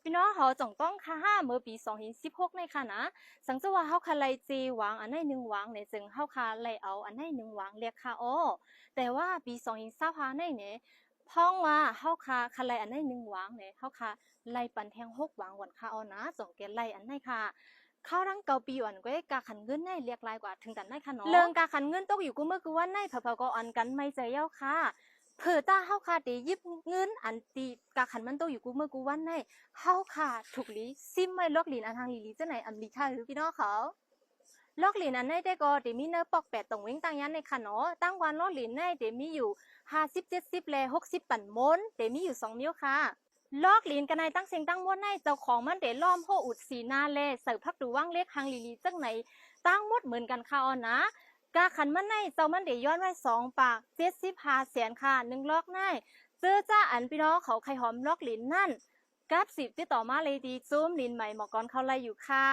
ພີ່ນ້ອງເຮົາ ຈອງຕ້ອງຄ່າ ເມື່ອປີສອງພັນສິບຫົກ ໃນຂະນະ ສັງເກດວ່າເຮົາຄ່າໄລ່ເຈວາງອັນໃດໜຶ່ງວາງ ໃນເຊິ່ງເຮົາຄ່າໄລ່ເອົາອັນໃດໜຶ່ງວາງ ແລກຄ່າອໍ ແຕ່ວ່າປີສອງພັນຊາວຫ້າ ໃນນີ້ ພ້ອງວ່າເຮົາຄ່າ ຄ່າໄລ່ອັນໃດໜຶ່ງວາງ ເຮົາຄ່າໄລ່ປັນແທງຫົກວາງ ວັນຄ່າອໍນະ ຈອງແກ່ໄລ່ອັນໃດຄ່າ ເຂົ້າທັງເກົ້າປີ ອັນກວຍກາຂັນເງິນໃນ ລຽກລາຍກວ່າເຖິງກັນໃນຂະເນາະ ເລື່ອງກາຂັນເງິນຕົກຢູ່ກູ່ມື້ກູ່ວັນໃນ ເຜີໆກໍອ່ອນກັນໄໝ້ໃຈແລ້ວຄ່າ ເຜີຖ້າເຮົາຄ່າໄດ້ຫຍິບເງິນອັນທີ່ກາຂັນມັນຕົກຢູ່ກູ່ມື້ກູ່ວັນໃນ ເຮົາຄ່າຖືກລີຊິມໄວ້ ລອກຫຼີນອັນຮັ່ງລີໆຈັ່ງໃນ ອຳລີຄ່າຄືພີ່ນ້ອງເຂົາ ລອກຫຼີນອັນໃດແຕ່ກໍໄດ້ມີເນີປອກແປດຕົງເວັງຕ່າງຍານໃນຂະເນາະ ຕ່າງວັນລອກຫຼີນໃນໄດ້ມີຢູ່ຫ້າສິບ ເຈັດສິບ ແລະ ຫົກສິບປັນມົນ ໄດ້ມີຢູ່ສອງນິ້ວຄ່າ ລອກຫຼີນກະໃນຕັ້ງເສັງຕັ້ງໝົດໃນ ເຈົ້າຂອງມັນໄດ້ລ້ອມໂຮອຸດສີໜ້າ ແລະ ໃສ່ຜັກດູວາງເຫຼັກຮັ່ງລີໆຈັ່ງໃນ ຕັ້ງໝົດເໝືອນກັນຄ່າອໍນະ ກາຂັນມັນໃນ ເຈົ້າມັນໄດ້ຍ້ອນໄວ້ສອງປາກເຈັດສິບຫ້າແສນຄ່າ ໜຶ່ງລອກໃນ ເຈີຈາອັນພີ່ນ້ອງເຂົາໄຂ່ຫອມລອກຫຼີນນັ້ນ ກັບສິດຕິດຕໍ່ມາເລີຍທີ່ໂຈມລິນໄໝ່ໝໍກອນເຂົາໄດ້ຢູ່ຄ່າ